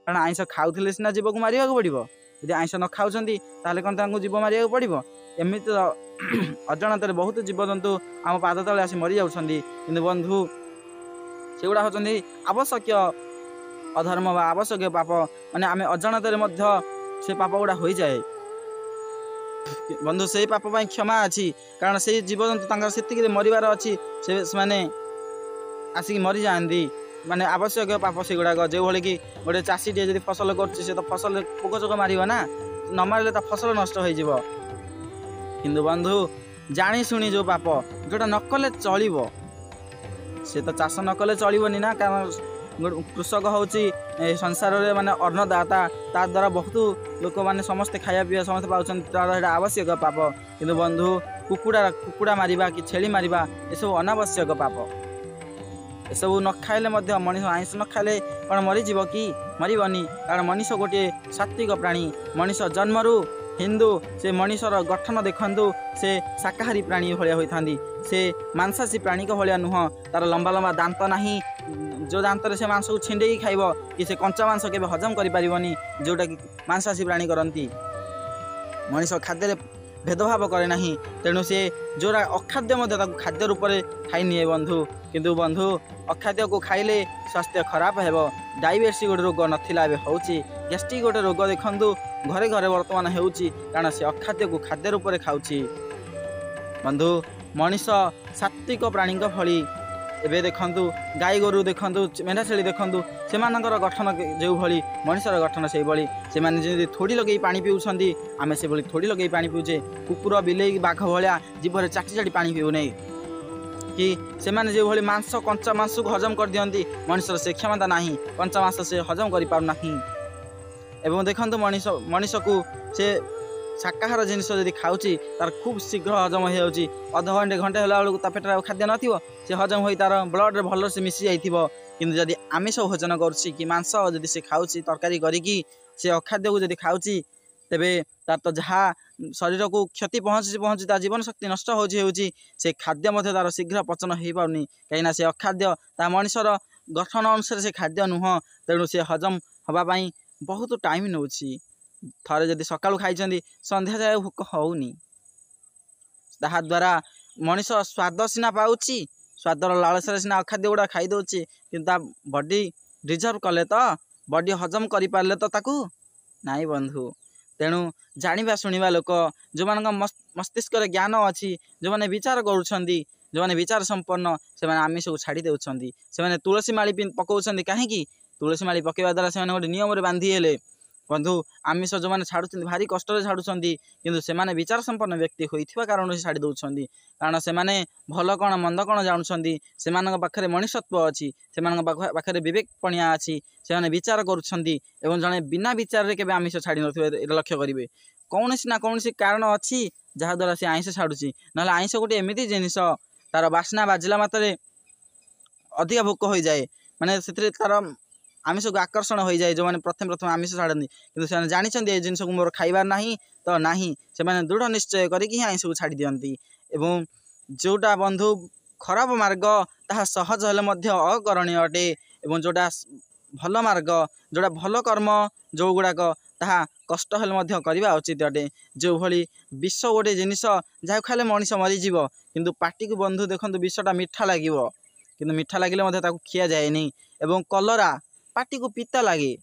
କାରଣ ଆଇଁଷ ଖାଉଥିଲେ ସିନା ଜୀବକୁ ମାରିବାକୁ ପଡ଼ିବ। ଯଦି ଆଇଁଷ ନ ଖାଉଛନ୍ତି, ତାହେଲେ କ'ଣ ତାଙ୍କୁ ଜୀବ ମାରିବାକୁ ପଡ଼ିବ? ଏମିତି ତ ଅଜାଣତରେ ବହୁତ ଜୀବଜନ୍ତୁ ଆମ ପାଦ ତଳେ ଆସି ମରିଯାଉଛନ୍ତି। କିନ୍ତୁ ବନ୍ଧୁ, ସେଗୁଡ଼ା ହେଉଛନ୍ତି ଆବଶ୍ୟକୀୟ ଅଧର୍ମ ବା ଆବଶ୍ୟକୀୟ ପାପ, ମାନେ ଆମେ ଅଜାଣତରେ ମଧ୍ୟ ସେ ପାପ ଗୁଡ଼ା ହୋଇଯାଏ। ବନ୍ଧୁ, ସେଇ ପାପ ପାଇଁ କ୍ଷମା ଅଛି, କାରଣ ସେଇ ଜୀବଜନ୍ତୁ ତାଙ୍କର ସେତିକିରେ ମରିବାର ଅଛି, ସେ ସେମାନେ ଆସିକି ମରିଯାଆନ୍ତି। ମାନେ ଆବଶ୍ୟକ ପାପ ସେଗୁଡ଼ାକ। ଯେଉଁଭଳି କି ଗୋଟେ ଚାଷୀଟିଏ ଯଦି ଫସଲ କରୁଛି, ସେ ତ ଫସଲ ପୋକ ଜୋକ ମାରିବ ନା, ନ ମାରିଲେ ତା ଫସଲ ନଷ୍ଟ ହୋଇଯିବ। କିନ୍ତୁ ବନ୍ଧୁ, ଜାଣି ଶୁଣି ଯେଉଁ ପାପ, ଯେଉଁଟା ନ କଲେ ଚଳିବ, ସେ ତ ଚାଷ ନ କଲେ ଚଳିବନି ନା, କାରଣ କୃଷକ ହେଉଛି ଏ ସଂସାରରେ ମାନେ ଅନ୍ନଦାତା, ତା ଦ୍ୱାରା ବହୁତ ଲୋକମାନେ ସମସ୍ତେ ଖାଇବା ପିଇବା ସମସ୍ତେ ପାଉଛନ୍ତି, ତାର ସେଇଟା ଆବଶ୍ୟକ ପାପ। କିନ୍ତୁ ବନ୍ଧୁ, କୁକୁଡ଼ା ମାରିବା କି ଛେଳି ମାରିବା, ଏସବୁ ଅନାବଶ୍ୟକ ପାପ। ଏସବୁ ନ ଖାଇଲେ ମଧ୍ୟ ମଣିଷ, ଆଇଁଷ ନ ଖାଇଲେ କ'ଣ ମରିଯିବ କି? ମରିବନି, କାରଣ ମଣିଷ ଗୋଟିଏ ସାତ୍ତ୍ୱିକ ପ୍ରାଣୀ। ମଣିଷ ଜନ୍ମରୁ ହିନ୍ଦୁ, ସେ ମଣିଷର ଗଠନ ଦେଖନ୍ତୁ, ସେ ଶାକାହାରୀ ପ୍ରାଣୀ ଭଳିଆ ହୋଇଥାନ୍ତି, ସେ ମାଂସାଶୀ ପ୍ରାଣୀଙ୍କ ଭଳିଆ ନୁହଁ। ତାର ଲମ୍ବା ଲମ୍ବା ଦାନ୍ତ ନାହିଁ, ଯେଉଁ ଦାନ୍ତରେ ସେ ମାଂସକୁ ଛିଣ୍ଡେଇକି ଖାଇବ, କି ସେ କଞ୍ଚା ମାଂସ କେବେ ହଜମ କରିପାରିବନି, ଯେଉଁଟାକି ମାଂସାଶୀ ପ୍ରାଣୀ କରନ୍ତି। ମଣିଷ ଖାଦ୍ୟରେ ଭେଦଭାବ କରେ ନାହିଁ, ତେଣୁ ସେ ଯେଉଁଟା ଅଖାଦ୍ୟ ମଧ୍ୟ ତାକୁ ଖାଦ୍ୟ ରୂପରେ ଖାଇନିଏ ବନ୍ଧୁ। କିନ୍ତୁ ବନ୍ଧୁ, ଅଖାଦ୍ୟକୁ ଖାଇଲେ ସ୍ୱାସ୍ଥ୍ୟ ଖରାପ ହେବ। ଡାଇବେଟିସ୍ ଗୋଟେ ରୋଗ ନଥିଲା, ଏବେ ହେଉଛି। ଗ୍ୟାଷ୍ଟ୍ରିକ୍ ଗୋଟେ ରୋଗ ଦେଖନ୍ତୁ, ଘରେ ଘରେ ବର୍ତ୍ତମାନ ହେଉଛି, କାରଣ ସେ ଅଖାଦ୍ୟକୁ ଖାଦ୍ୟ ରୂପରେ ଖାଉଛି। ବନ୍ଧୁ, ମଣିଷ ସାତ୍ତ୍ୱିକ ପ୍ରାଣୀଙ୍କ ଭଳି। ଏବେ ଦେଖନ୍ତୁ, ଗାଈ ଗୋରୁ ଦେଖନ୍ତୁ, ମେଣ୍ଢା ଛେଳି ଦେଖନ୍ତୁ, ସେମାନଙ୍କର ଗଠନ ଯେଉଁଭଳି, ମଣିଷର ଗଠନ ସେଇଭଳି। ସେମାନେ ଯେମିତି ଥୋଡ଼ି ଲଗେଇ ପାଣି ପିଉଛନ୍ତି, ଆମେ ସେଭଳି ଥୋଡ଼ି ଲଗେଇ ପାଣି ପିଉଛେ। କୁକୁର, ବିଲେଇ, ବାଘ ଭଳିଆ ଜିଭରେ ଚାଟି ଚାଟି ପାଣି ପିଉନାହିଁ କି। ସେମାନେ ଯେଉଁଭଳି ମାଂସ, କଞ୍ଚା ମାଂସକୁ ହଜମ କରିଦିଅନ୍ତି, ମଣିଷର ସେ କ୍ଷମତା ନାହିଁ, କଞ୍ଚା ମାଂସ ସେ ହଜମ କରିପାରୁନାହିଁ। ଏବଂ ଦେଖନ୍ତୁ, ମଣିଷକୁ ସେ ଶାକାହାର ଜିନିଷ ଯଦି ଖାଉଛି, ତାର ଖୁବ୍ ଶୀଘ୍ର ହଜମ ହେଇଯାଉଛି। ଅଧଘଣ୍ଟେ ଘଣ୍ଟେ ହେଲା ବେଳକୁ ତା ପେଟରେ ଆଉ ଖାଦ୍ୟ ନଥିବ, ସେ ହଜମ ହୋଇ ତାର ବ୍ଲଡ଼ରେ ଭଲସେ ମିଶି ଯାଇଥିବ। କିନ୍ତୁ ଯଦି ଆମିଷ ଭୋଜନ କରୁଛି କି ମାଂସ ଯଦି ସେ ଖାଉଛି ତରକାରୀ କରିକି, ସେ ଅଖାଦ୍ୟକୁ ଯଦି ଖାଉଛି, ତେବେ ତାର ତ ଯାହା ଶରୀରକୁ କ୍ଷତି ପହଞ୍ଚୁଛି ପହଞ୍ଚୁଛି, ତା ଜୀବନ ଶକ୍ତି ନଷ୍ଟ ହେଉଛି, ସେ ଖାଦ୍ୟ ମଧ୍ୟ ତାର ଶୀଘ୍ର ପଚନ ହେଇପାରୁନି, କାହିଁକିନା ସେ ଅଖାଦ୍ୟ ତା ମଣିଷର ଗଠନ ଅନୁସାରେ ସେ ଖାଦ୍ୟ ନୁହଁ। ତେଣୁ ସେ ହଜମ ହେବା ପାଇଁ ବହୁତ ଟାଇମ୍ ନେଉଛି। ଥରେ ଯଦି ସକାଳୁ ଖାଇଛନ୍ତି, ସନ୍ଧ୍ୟା ଯାଏ ଭୋକ ହେଉନି। ତାହାଦ୍ୱାରା ମଣିଷ ସ୍ୱାଦ ସିନା ପାଉଛି, ସ୍ୱାଦର ଲାଳସାରେ ସିନା ଅଖାଦ୍ୟ ଗୁଡ଼ା ଖାଇଦେଉଛି, କିନ୍ତୁ ତା ବଡି ରିଜର୍ଭ କଲେ ତ, ବଡି ହଜମ କରିପାରିଲେ ତ ତାକୁ ନାଇଁ ବନ୍ଧୁ। ତେଣୁ ଜାଣିବା ଶୁଣିବା ଲୋକ, ଯେଉଁମାନଙ୍କ ମସ୍ତିଷ୍କରେ ଜ୍ଞାନ ଅଛି, ଯେଉଁମାନେ ବିଚାର କରୁଛନ୍ତି, ଯେଉଁମାନେ ବିଚାର ସମ୍ପନ୍ନ, ସେମାନେ ଆମିଷକୁ ଛାଡ଼ି ଦେଉଛନ୍ତି। ସେମାନେ ତୁଳସୀ ମାଳି ପକାଉଛନ୍ତି। କାହିଁକି? ତୁଳସୀ ମାଳି ପକାଇବା ଦ୍ୱାରା ସେମାନେ ଗୋଟେ ନିୟମରେ ବାନ୍ଧି ହେଲେ। ବନ୍ଧୁ, ଆମିଷ ଯେଉଁମାନେ ଛାଡ଼ୁଛନ୍ତି, ଭାରି କଷ୍ଟରେ ଛାଡ଼ୁଛନ୍ତି, କିନ୍ତୁ ସେମାନେ ବିଚାର ସମ୍ପନ୍ନ ବ୍ୟକ୍ତି ହୋଇଥିବା କାରଣରୁ ସେ ଛାଡ଼ି ଦେଉଛନ୍ତି, କାରଣ ସେମାନେ ଭଲ କ'ଣ ମନ୍ଦ କ'ଣ ଜାଣୁଛନ୍ତି। ସେମାନଙ୍କ ପାଖରେ ମଣିଷତ୍ୱ ଅଛି, ସେମାନଙ୍କ ପାଖରେ ବିବେକ ପଣିଆ ଅଛି, ସେମାନେ ବିଚାର କରୁଛନ୍ତି। ଏବଂ ଜଣେ ବିନା ବିଚାରରେ କେବେ ଆମିଷ ଛାଡ଼ି ନଥିବେ, ଏଇଟା ଲକ୍ଷ୍ୟ କରିବେ। କୌଣସି ନା କୌଣସି କାରଣ ଅଛି, ଯାହାଦ୍ୱାରା ସେ ଆଇଁଷ ଛାଡ଼ୁଛି। ନହେଲେ ଆଇଁଷ ଗୋଟେ ଏମିତି ଜିନିଷ, ତାର ବାସ୍ନା ବାଜିଲା ମାତ୍ରେ ଅଧିକା ଭୋକ ହୋଇଯାଏ, ମାନେ ସେଥିରେ ତାର ଆମିଷକୁ ଆକର୍ଷଣ ହୋଇଯାଏ। ଯେଉଁମାନେ ପ୍ରଥମେ ପ୍ରଥମେ ଆମିଷ ଛାଡ଼ନ୍ତି, କିନ୍ତୁ ସେମାନେ ଜାଣିଛନ୍ତି ଏ ଜିନିଷକୁ ମୋର ଖାଇବାର ନାହିଁ ତ ନାହିଁ, ସେମାନେ ଦୃଢ଼ ନିଶ୍ଚୟ କରିକି ହିଁ ଆଇଁଷକୁ ଛାଡ଼ି ଦିଅନ୍ତି। ଏବଂ ଯେଉଁଟା ବନ୍ଧୁ ଖରାପ ମାର୍ଗ, ତାହା ସହଜ ହେଲେ ମଧ୍ୟ ଅକରଣୀୟ ଅଟେ, ଏବଂ ଯେଉଁଟା ଭଲ ମାର୍ଗ, ଯେଉଁଟା ଭଲ କର୍ମ ଯେଉଁଗୁଡ଼ାକ, ତାହା କଷ୍ଟ ହେଲେ ମଧ୍ୟ କରିବା ଉଚିତ ଅଟେ। ଯେଉଁଭଳି ବିଷ ଗୋଟେ ଜିନିଷ, ଯାହାକୁ ଖାଇଲେ ମଣିଷ ମରିଯିବ, କିନ୍ତୁ ପାଟିକୁ ବନ୍ଧୁ ଦେଖନ୍ତୁ ବିଷଟା ମିଠା ଲାଗିବ, କିନ୍ତୁ ମିଠା ଲାଗିଲେ ମଧ୍ୟ ତାକୁ ଖିଆଯାଏନି। ଏବଂ କଲରା ପାଟିକୁ ପିତା ଲାଗେ।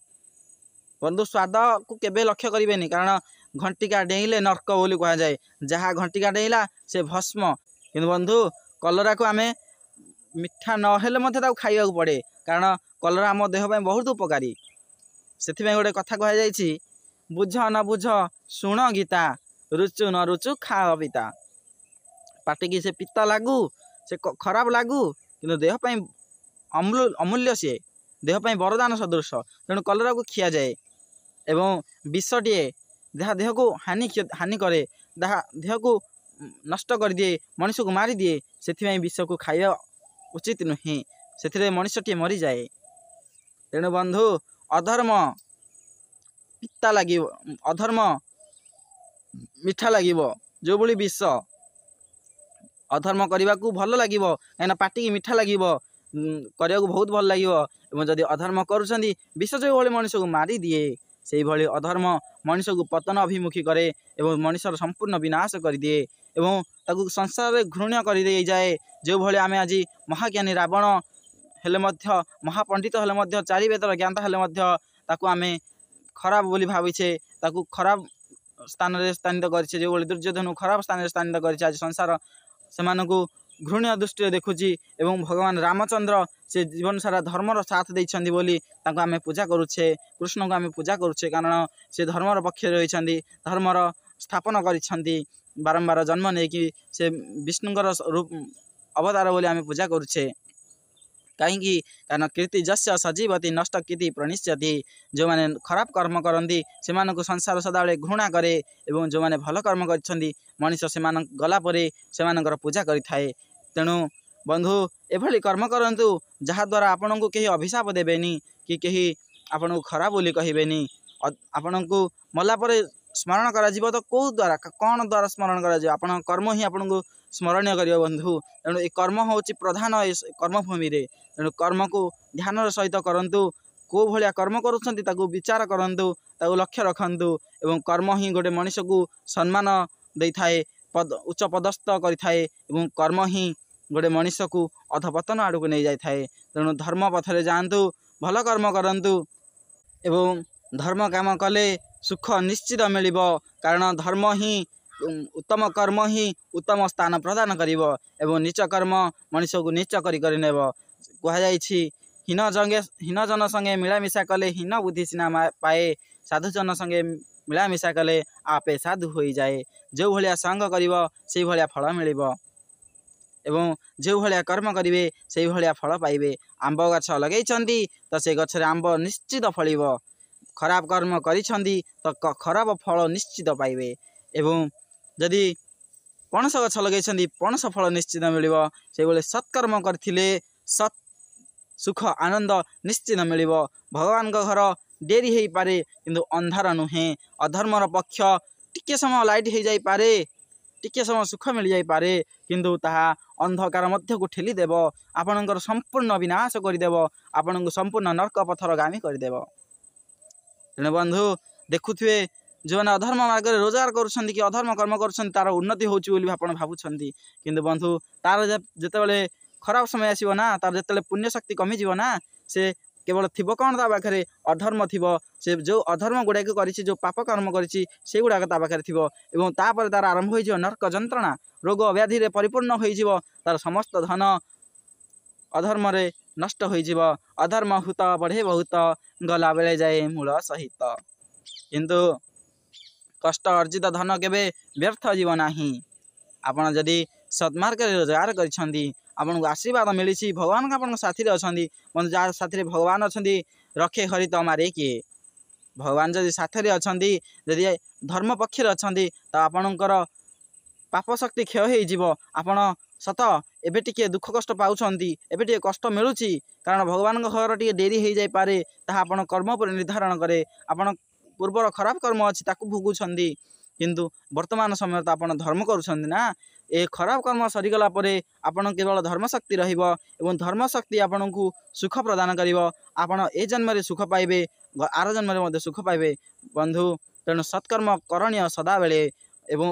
ବନ୍ଧୁ, ସ୍ୱାଦକୁ କେବେ ଲକ୍ଷ୍ୟ କରିବେନି, କାରଣ ଘଣ୍ଟିକା ଡେଇଁଲେ ନର୍କ ବୋଲି କୁହାଯାଏ। ଯାହା ଘଣ୍ଟିକା ଡେଇଁଲା ସେ ଭସ୍ମ। କିନ୍ତୁ ବନ୍ଧୁ, କଲରାକୁ ଆମେ ମିଠା ନହେଲେ ମଧ୍ୟ ତାକୁ ଖାଇବାକୁ ପଡ଼େ, କାରଣ କଲରା ଆମ ଦେହ ପାଇଁ ବହୁତ ଉପକାରୀ। ସେଥିପାଇଁ ଗୋଟେ କଥା କୁହାଯାଇଛି, ବୁଝ ନ ବୁଝ ଶୁଣ ଗୀତା, ରୁଚୁ ନ ରୁଚୁ ଖାଅ ପିତା। ପାଟିକି ସେ ପିତା ଲାଗୁ, ସେ ଖରାପ ଲାଗୁ, କିନ୍ତୁ ଦେହ ପାଇଁ ଅମୂଲ୍ୟ, ସିଏ ଦେହ ପାଇଁ ବରଦାନ ସଦୃଶ। ତେଣୁ କଲରାକୁ ଖିଆଯାଏ। ଏବଂ ବିଷଟିଏ ଯାହା ଦେହକୁ ହାନି କରେ, ଯାହା ଦେହକୁ ନଷ୍ଟ କରିଦିଏ, ମଣିଷକୁ ମାରିଦିଏ, ସେଥିପାଇଁ ବିଷକୁ ଖାଇବା ଉଚିତ ନୁହେଁ, ସେଥିରେ ମଣିଷଟିଏ ମରିଯାଏ। ତେଣୁ ବନ୍ଧୁ, ଅଧର୍ମ ପିତା ଲାଗିବ, ଅଧର୍ମ ମିଠା ଲାଗିବ। ଯେଉଁଭଳି ବିଷ, ଅଧର୍ମ କରିବାକୁ ଭଲ ଲାଗିବ, କାହିଁକିନା ପାଟିକି ମିଠା ଲାଗିବ। କରିବାକୁ ବହୁତ ଭଲ ଲାଗିବ। ଏବଂ ଯଦି ଅଧର୍ମ କରୁଛନ୍ତି, ବିଷ ଯେଉଁଭଳି ମଣିଷକୁ ମାରିଦିଏ, ସେଇଭଳି ଅଧର୍ମ ମଣିଷକୁ ପତନ ଅଭିମୁଖୀ କରେ ଏବଂ ମଣିଷର ସମ୍ପୂର୍ଣ୍ଣ ବିନାଶ କରିଦିଏ ଏବଂ ତାକୁ ସଂସାରରେ ଘୃଣ୍ୟ କରିଦେଇଯାଏ। ଯେଉଁଭଳି ଆମେ ଆଜି ମହାଜ୍ଞାନୀ ରାବଣ ହେଲେ ମଧ୍ୟ, ମହାପଣ୍ଡିତ ହେଲେ ମଧ୍ୟ, ଚାରିବେଦର ଜ୍ଞାତା ହେଲେ ମଧ୍ୟ ତାକୁ ଆମେ ଖରାପ ବୋଲି ଭାବିଛେ, ତାକୁ ଖରାପ ସ୍ଥାନରେ ସ୍ଥାନିତ କରିଛେ। ଯେଉଁଭଳି ଦୁର୍ଯ୍ୟୋଧନକୁ ଖରାପ ସ୍ଥାନରେ ସ୍ଥାନିତ କରିଛେ, ଆଜି ସଂସାର ସେମାନଙ୍କୁ ଘୃଣ୍ୟ ଦୃଷ୍ଟିରେ ଦେଖୁଛି। ଏବଂ ଭଗବାନ ରାମଚନ୍ଦ୍ର ସେ ଜୀବନ ସାରା ଧର୍ମର ସାଥ ଦେଇଛନ୍ତି ବୋଲି ତାଙ୍କୁ ଆମେ ପୂଜା କରୁଛେ, କୃଷ୍ଣଙ୍କୁ ଆମେ ପୂଜା କରୁଛେ, କାରଣ ସେ ଧର୍ମର ପକ୍ଷରେ ରହିଛନ୍ତି, ଧର୍ମର ସ୍ଥାପନ କରିଛନ୍ତି, ବାରମ୍ବାର ଜନ୍ମ ନେଇକି ସେ ବିଷ୍ଣୁଙ୍କର ଅବତାର ବୋଲି ଆମେ ପୂଜା କରୁଛେ। କାହିଁକି? କାରଣ କୀର୍ତ୍ତି ଯସ୍ୟ ସଜୀବତୀ ନଷ୍ଟ କୀର୍ତ୍ତି ପ୍ରଣିଶ୍ୟତି। ଯେଉଁମାନେ ଖରାପ କର୍ମ କରନ୍ତି ସେମାନଙ୍କୁ ସଂସାର ସଦାବେଳେ ଘୃଣା କରେ ଏବଂ ଯେଉଁମାନେ ଭଲ କର୍ମ କରିଛନ୍ତି ମଣିଷ ସେମାନଙ୍କ ଗଲା ପରେ ସେମାନଙ୍କର ପୂଜା କରିଥାଏ। ତେଣୁ ବନ୍ଧୁ, ଏଭଳି କର୍ମ କରନ୍ତୁ ଯାହାଦ୍ୱାରା ଆପଣଙ୍କୁ କେହି ଅଭିଶାପ ଦେବେନି କି କେହି ଆପଣଙ୍କୁ ଖରାପ ବୋଲି କହିବେନି। ଆପଣଙ୍କୁ ମଲା ପରେ ସ୍ମରଣ କରାଯିବ ତ କେଉଁ ଦ୍ୱାରା, କ'ଣ ଦ୍ୱାରା ସ୍ମରଣ କରାଯିବ? ଆପଣଙ୍କ କର୍ମ ହିଁ ଆପଣଙ୍କୁ ସ୍ମରଣୀୟ କରିବ ବନ୍ଧୁ। ତେଣୁ ଏ କର୍ମ ହେଉଛି ପ୍ରଧାନ ଏ କର୍ମଭୂମିରେ। ତେଣୁ କର୍ମକୁ ଧ୍ୟାନର ସହିତ କରନ୍ତୁ। କେଉଁ ଭଳିଆ କର୍ମ କରୁଛନ୍ତି ତାକୁ ବିଚାର କରନ୍ତୁ, ତାକୁ ଲକ୍ଷ୍ୟ ରଖନ୍ତୁ। ଏବଂ କର୍ମ ହିଁ ଗୋଟେ ମଣିଷକୁ ସମ୍ମାନ ଦେଇଥାଏ, ପଦ ଉଚ୍ଚ ପଦସ୍ଥ କରିଥାଏ ଏବଂ କର୍ମ ହିଁ ଗୋଟେ ମଣିଷକୁ ଅଧପତନ ଆଡ଼କୁ ନେଇଯାଇଥାଏ। ତେଣୁ ଧର୍ମ ପଥରେ ଯାଆନ୍ତୁ, ଭଲ କର୍ମ କରନ୍ତୁ ଏବଂ ଧର୍ମ କାମ କଲେ ସୁଖ ନିଶ୍ଚିତ ମିଳିବ। କାରଣ ଧର୍ମ ହିଁ ଉତ୍ତମ କର୍ମ ହିଁ ଉତ୍ତମ ସ୍ଥାନ ପ୍ରଦାନ କରିବ ଏବଂ ନୀଚ କର୍ମ ମଣିଷକୁ ନୀଚ କରି କରି ନେବ। କୁହାଯାଇଛି, ହୀନ ଜଙ୍ଗେ ହୀନ ଜନ ସଙ୍ଗେ ମିଳାମିଶା କଲେ ହୀନ ବୁଦ୍ଧି ସିନା ପାଏ, ସାଧୁଜନ ସଙ୍ଗେ ମିଳାମିଶା କଲେ ଆପେ ସାଧୁ ହୋଇଯାଏ। ଯେଉଁ ଭଳିଆ ସଙ୍ଗ କରିବ ସେଇଭଳିଆ ଫଳ ମିଳିବ ଏବଂ ଯେଉଁଭଳିଆ କର୍ମ କରିବେ ସେଇଭଳିଆ ଫଳ ପାଇବେ। ଆମ୍ବ ଗଛ ଲଗେଇଛନ୍ତି ତ ସେ ଗଛରେ ଆମ୍ବ ନିଶ୍ଚିତ ଫଳିବ। ଖରାପ କର୍ମ କରିଛନ୍ତି ତ ଖରାପ ଫଳ ନିଶ୍ଚିତ ପାଇବେ। ଏବଂ ଯଦି ପଣସ ଗଛ ଲଗେଇଛନ୍ତି, ପଣସ ଫଳ ନିଶ୍ଚିତ ମିଳିବ। ସେଇଭଳି ସତ୍କର୍ମ କରିଥିଲେ ସତ୍ ସୁଖ ଆନନ୍ଦ ନିଶ୍ଚିତ ମିଳିବ। ଭଗବାନଙ୍କ ଘର ଡେରି ହେଇପାରେ କିନ୍ତୁ ଅନ୍ଧାର ନୁହେଁ। ଅଧର୍ମର ପକ୍ଷ ଟିକେ ସମୟ ଲାଇଟ୍ ହେଇଯାଇପାରେ, ଟିକେ ସମୟ ସୁଖ ମିଳିଯାଇପାରେ, କିନ୍ତୁ ତାହା ଅନ୍ଧକାର ମଧ୍ୟକୁ ଠେଲିଦେବ, ଆପଣଙ୍କର ସମ୍ପୂର୍ଣ୍ଣ ବିନାଶ କରିଦେବ, ଆପଣଙ୍କୁ ସମ୍ପୂର୍ଣ୍ଣ ନର୍କ ପଥର ଗାମୀ କରିଦେବ। ତେଣୁ ବନ୍ଧୁ, ଦେଖୁଥିବେ ଯେଉଁମାନେ ଅଧର୍ମ ମାର୍ଗରେ ରୋଜଗାର କରୁଛନ୍ତି କି ଅଧର୍ମ କର୍ମ କରୁଛନ୍ତି ତାର ଉନ୍ନତି ହେଉଛି ବୋଲି ଆପଣ ଭାବୁଛନ୍ତି, କିନ୍ତୁ ବନ୍ଧୁ ତାର ଯେତେବେଳେ ଖରାପ ସମୟ ଆସିବ ନା, ତାର ଯେତେବେଳେ ପୁଣ୍ୟ ଶକ୍ତି କମିଯିବ ନା, ସେ କେବଳ ଥିବ କ'ଣ ତା ପାଖରେ? ଅଧର୍ମ ଥିବ। ସେ ଯେଉଁ ଅଧର୍ମ ଗୁଡ଼ାକ କରିଛି, ଯେଉଁ ପାପ କର୍ମ କରିଛି, ସେଇଗୁଡ଼ାକ ତା ପାଖରେ ଥିବ ଏବଂ ତାପରେ ତାର ଆରମ୍ଭ ହୋଇଯିବ ନର୍କ ଯନ୍ତ୍ରଣା, ରୋଗ ବ୍ୟାଧିରେ ପରିପୂର୍ଣ୍ଣ ହୋଇଯିବ, ତାର ସମସ୍ତ ଧନ ଅଧର୍ମରେ ନଷ୍ଟ ହୋଇଯିବ। ଅଧର୍ମ ହୁତ ବଢ଼େ ବହୁତ, ଗଲାବେଳେ ଯାଏ ମୂଳ ସହିତ। କିନ୍ତୁ କଷ୍ଟ ଅର୍ଜିତ ଧନ କେବେ ବ୍ୟର୍ଥ ଯିବ ନାହିଁ। ଆପଣ ଯଦି ସତ୍ମାର୍ଗରେ ରୋଜଗାର କରିଛନ୍ତି, ଆପଣଙ୍କୁ ଆଶୀର୍ବାଦ ମିଳିଛି, ଭଗବାନଙ୍କ ଆପଣଙ୍କ ସାଥିରେ ଅଛନ୍ତି। ବନ୍ଧୁ, ଯାହା ସାଥିରେ ଭଗବାନ ଅଛନ୍ତି ରଖେ ହରି ତ ମାରେ କିଏ? ଭଗବାନ ଯଦି ସାଥିରେ ଅଛନ୍ତି, ଯଦି ଧର୍ମ ପକ୍ଷରେ ଅଛନ୍ତି, ତ ଆପଣଙ୍କର ପାପ ଶକ୍ତି କ୍ଷୟ ହେଇଯିବ। ଆପଣ ସତ ଏବେ ଟିକେ ଦୁଃଖ କଷ୍ଟ ପାଉଛନ୍ତି, ଏବେ ଟିକେ କଷ୍ଟ ମିଳୁଛି, କାରଣ ଭଗବାନଙ୍କ ଘର ଟିକେ ଡେରି ହେଇଯାଇପାରେ। ତାହା ଆପଣ କର୍ମ ଉପରେ ନିର୍ଦ୍ଧାରଣ କରେ। ଆପଣ ପୂର୍ବର ଖରାପ କର୍ମ ଅଛି ତାକୁ ଭୋଗୁଛନ୍ତି, କିନ୍ତୁ ବର୍ତ୍ତମାନ ସମୟରେ ତ ଆପଣ ଧର୍ମ କରୁଛନ୍ତି ନା। ଏ ଖରାପ କର୍ମ ସରିଗଲା ପରେ ଆପଣ କେବଳ ଧର୍ମଶକ୍ତି ରହିବ ଏବଂ ଧର୍ମଶକ୍ତି ଆପଣଙ୍କୁ ସୁଖ ପ୍ରଦାନ କରିବ। ଆପଣ ଏ ଜନ୍ମରେ ସୁଖ ପାଇବେ, ଆର ଜନ୍ମରେ ମଧ୍ୟ ସୁଖ ପାଇବେ ବନ୍ଧୁ। ତେଣୁ ସତ୍କର୍ମ କରଣୀୟ ସଦାବେଳେ ଏବଂ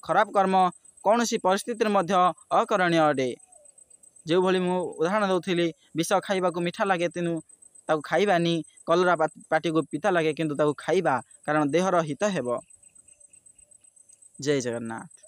ଖରାପ କର୍ମ କୌଣସି ପରିସ୍ଥିତିରେ ମଧ୍ୟ ଅକରଣୀୟ ଅଟେ। ଯେଉଁଭଳି ମୁଁ ଉଦାହରଣ ଦେଉଥିଲି, ବିଷ ଖାଇବାକୁ ମିଠା ଲାଗେ ତେଣୁ ତାକୁ ଖାଇବାନି, କଲରା ପାଟିକୁ ପିତା ଲାଗେ କିନ୍ତୁ ତାକୁ ଖାଇବା, କାରଣ ଦେହର ହିତ ହେବ। ଜୟ ଜଗନ୍ନାଥ।